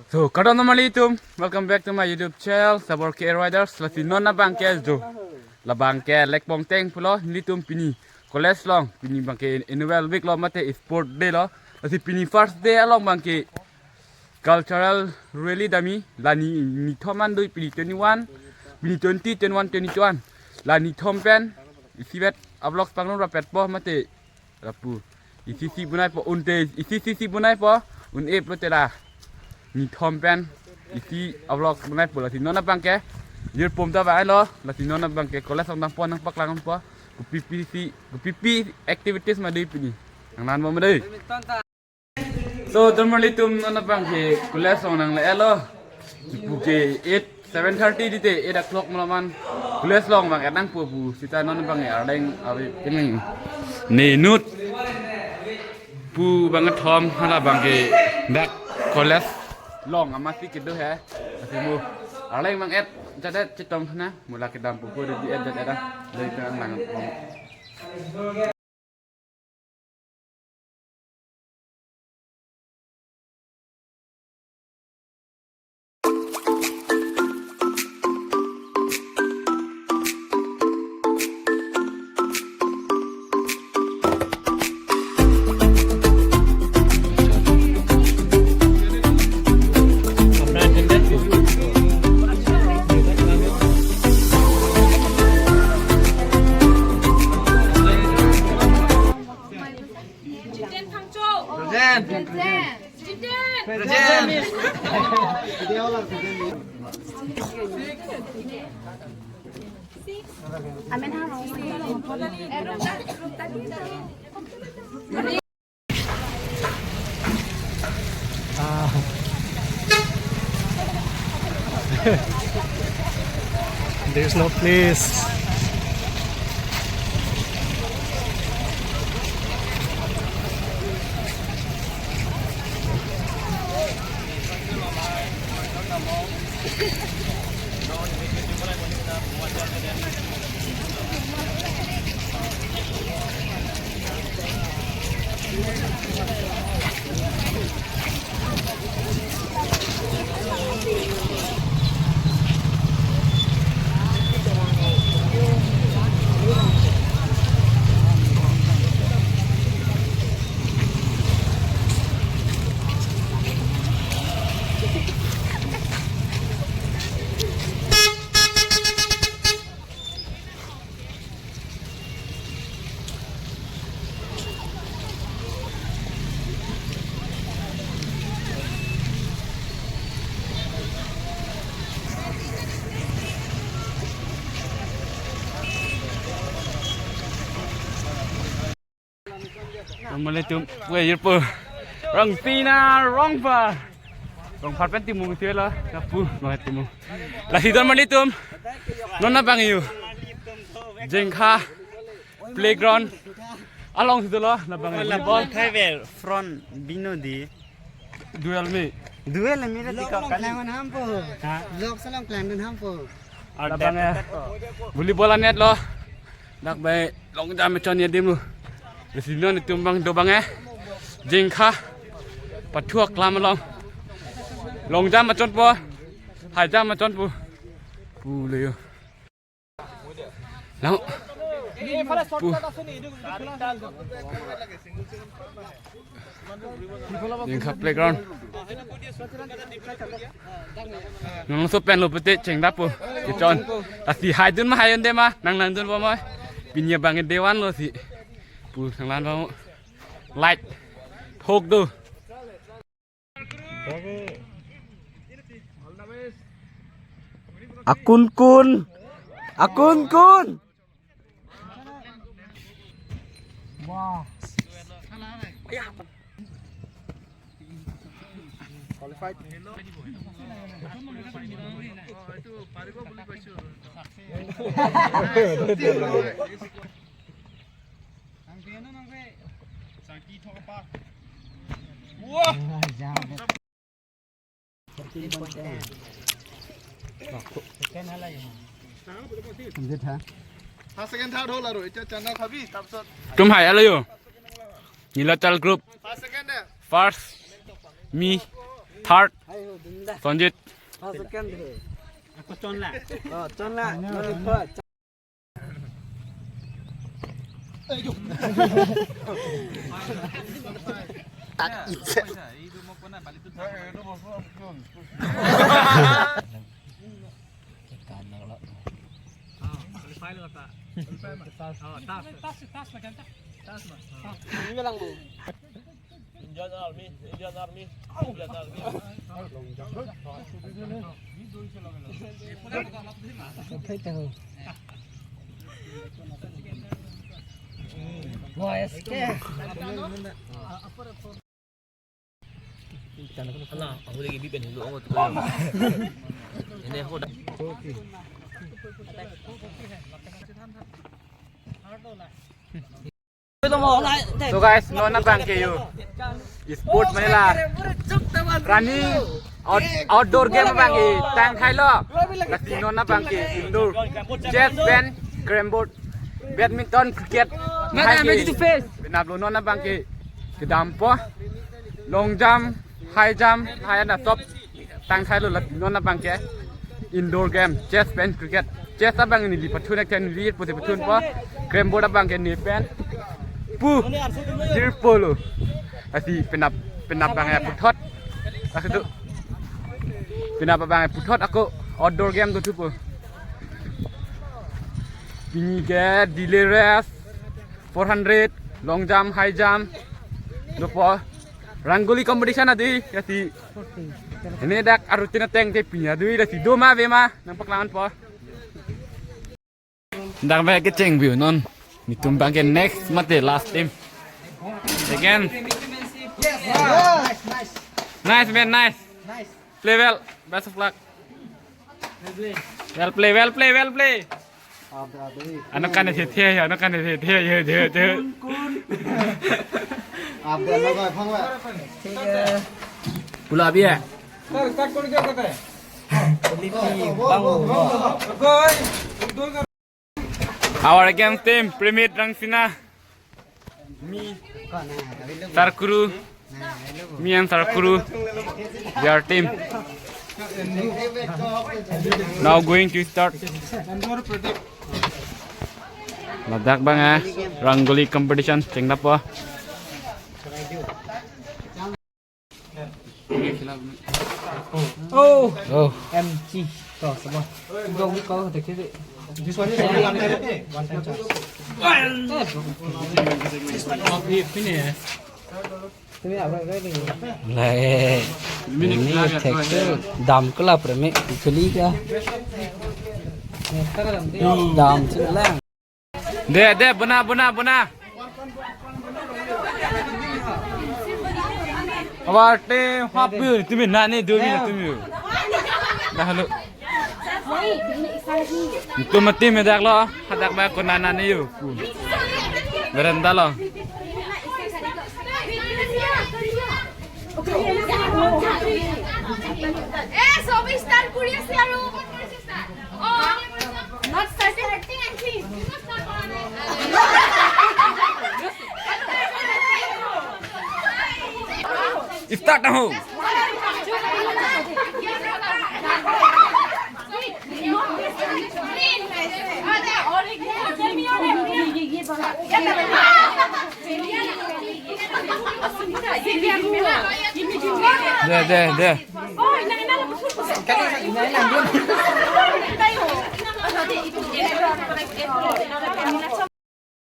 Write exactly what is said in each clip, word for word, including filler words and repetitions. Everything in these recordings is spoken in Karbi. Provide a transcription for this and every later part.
So, kardom nanglitum, welcome back to my YouTube channel, Sabor K A Riders. Lasi non abangke jo, labangke Lekpongteng pulo, nelitum pini college along, pini abangke annual week lo mate sport day lo. Lasi pini first day along abangke cultural rally dam-i, la ni, nithom an do pini twenty-one, pini twenty, twenty-one, twenty-one. La nithom pen, isivet a-vlog pangrum rapetpo mate lapu. Isi isi bonaipo, unte isi isi bonaipo, un-e pulote la nithom pen isi a-vlog bonaipo. Lasi non abangke jirpo ta ba lo, lasi non abangke college along dampo nangpaklangpo. Kopi pisi, kopi pi activities ma do pini. Nanglanpo ma dei. So, don nanglitum, non abangke college along nangle-etlo. Pu ke eight, seven thirty dite, eight o'clock mala man college along abang nangpo pu seta non abangke arleng ave kenang. Ne inut pu bangkethom hala abangke dak college along amatsi kedo he. Lasi mo arleng abang et jadet chetong na, mo la kedampo pu di et jadet ah. Lasi nang lang. Jiten Phangcho. Present. Jiten. Present. Amen ha. Ah. There's no place. Don nanglitum, we jirpo. Rongpi na rongpar. Rongpar pen timung isi lo, lapu, non timung. Lasi don nanglitum, non abang yo. Jengkha playground along si dolo, labang volleyball. Thaiver front bino di. Duel me. Duel me le tika kali. Lang hampo. Ha? Vlog salam klang dun hampo. Labang eh. Volleyball anet lo. Dak bai long jump chon adim lo. Lasi non itum abang do abang eh. Jengkha. Pathu aklam along. Long jump chonpo. High jump chonpo. Pu le yo. Lang. Pu. Jengkha playground. Nangso pen lo pute chengdappo. Kechon. Lasi high dun ma high un-e ma. Nanglang dunpo ma. Pini abang day one lo si. Pu nanglanpo. Light. Thok do. Akun kun. Akun kun. Wah. Qualified. First, second, third hol aro. Etia chana khabi, tapsot. Tum hai, alo yo. Nilachal group. First, second de. First, me, third, Sanjit. First, second he. Ako chonla. Oh, chonla. Nani first. Indian Army, Indian Army, Indian Army. Hala, ahuli ke bipen hulu angot. Ini aku dah. So guys, non abang ke yo. Sport mane la running out-, outdoor game abang ke tangthailo. Lasi non abang ke indoor chess pen carrom board, badminton, cricket. Madam, ready to face. Penap lo non abang ke kedampo. Long jump, high jump, high and top. Tangthailo la non abang ke indoor game, chess pen cricket. Chess abang neli pathun ek then neli pute pathunpo. Carrom board abang ke ne pen pu jirpo lo. Lasi penap, penap abang ya puthot. Lasi tu penap abang ya puthot ako outdoor game tu thupo. Pini ke delay race, four hundred, long jump, high jump. Dopo rangoli competition adi, lasi ini dak arutin ateng te pini adi, lasi do ma ave ma nangpaklangpo. Dak ave kecheng view non. Netum abang ke next mate last team. Again. Nice man, nice. Play well. Best of luck. Well play, well play, well play. Ano kan the the, ano kan the the, the the the. Pula bhi hai. Our against team, Primit Rangsina. Me, Sarkuru. Me and Sarkuru. Their team. Now going to start. Ladak abang eh, rangoli competition, chengdapo. Oh. Oh. M G. To, semua. Go, go, dekhe de. This one is only one time, okay? One time charge. Eh, bro. Ye, pini hai. Tumi abra re de. Lai. Mini thek tu dam kula premi khuli kya? Dam chula. De, de, bona, bona, bona. Awar te hap bi, tumi nani do bi tumi. Dah lo. Tumi team dak lo, hadak ba ko nana ni yo. Berenda lo. Eh, sobi start kuri ase aru. Start na ho. De, de, de.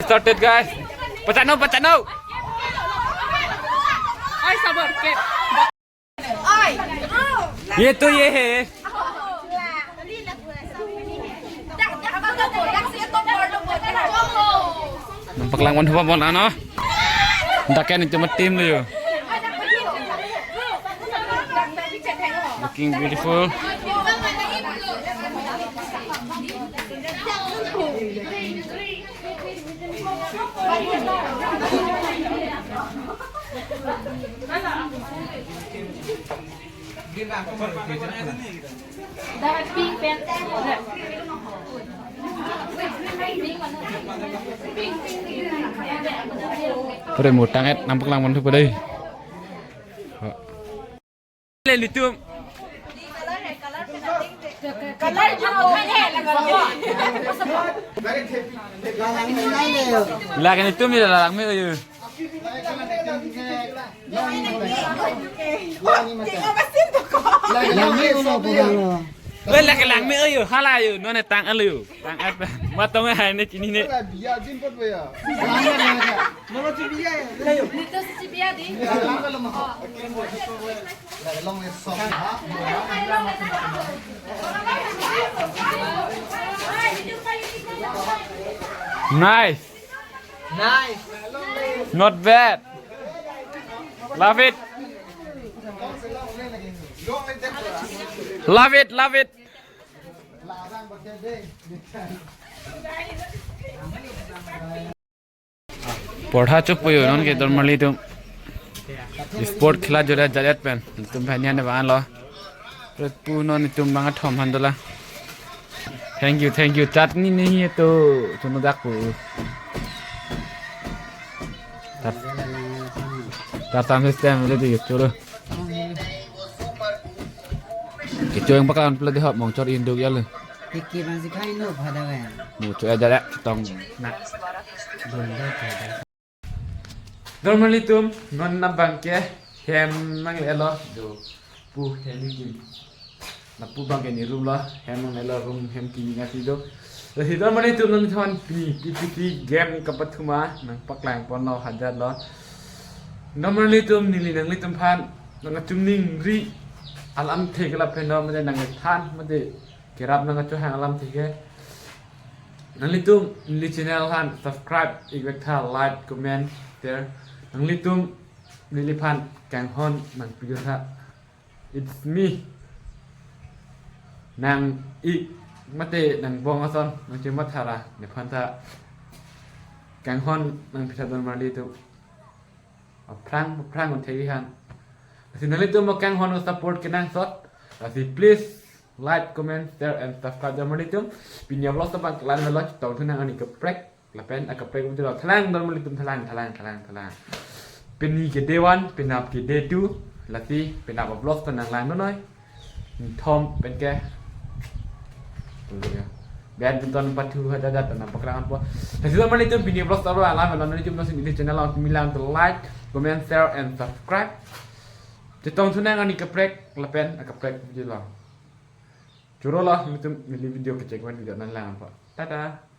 Started, guys. Pachano, pachano. Ye to ye hai. Nangpaklang wan hapa bon ano. Dak ke netum team lo yo. Looking beautiful. Pura mutang et nampak lang mantu pada. Nelitum. Lagi nelitum ila lang me ayo. Lagi lang me ayo, hala ayo, non ne tang ayo. Tang at, matong hai ne kini ne. Nelitum si biya di. Nice. Nice. Not bad. Love it. Love it, love it. Porha chup puyo non ke dormali tum. Sport khela jole jalet pen. Tum phanya ne ban lo. Pu non tum bang athom han dola. Thank you, thank you. Chutney nahi hai to, chunu dak pu. Tat, tat tam system le di churu. Kecho yang pakan pula di hop mong chor induk ya le. Tiki bang si khai no pada kan. Mo cho ya jare tong na. Dormali tum non nabang ke hem nang le lo do pu hem ki. Lapu bang ke ne room lo, hem nang le lo room hem ki nasi do. Lasi dormali tum non thon pini P P T game kapathuma nangpaklang pon lo hajat lo. Dormali tum neli nanglitum aphan nangkachongning ri alamthe ke lapen lo mate nangthan mate kerap nangkachohang alamthe ke. Nanglitum neli channel aphan subscribe ik vek tha, like, comment, share. Nanglitum neliphan kanghon nangpi tha. It's me. Nang ik mate nang bong ason nang chima thara nephan tha kanghon nangpi tha dormali tum. Aphrang, aphrang un thei han. Lasi nanglitum mo kanghon support kenangsot. Lasi please like, comment, share and subscribe dormali tum. Pini vlog ta bang kelang lo, chetong thu nang ani kaprek. Lapen akaprek video lo thalang dormali tum thalang, thalang, thalang, thalang. Pini ke day one, penap ke day two. Lasi penap vlog ta nang lang noi. Thom pen ke. Tunggu ya. Badminton pathu haja haja nangpaklang po. Lasi dormali tum pini vlog ta lo alam lo nanglitum nasi neli channel lo milang to like, comment, share and subscribe. Chetong thu nang ani kaprek lapen akaprek video lo. Choro lo nelitum neli video kechek wan video nang lang po. Tada.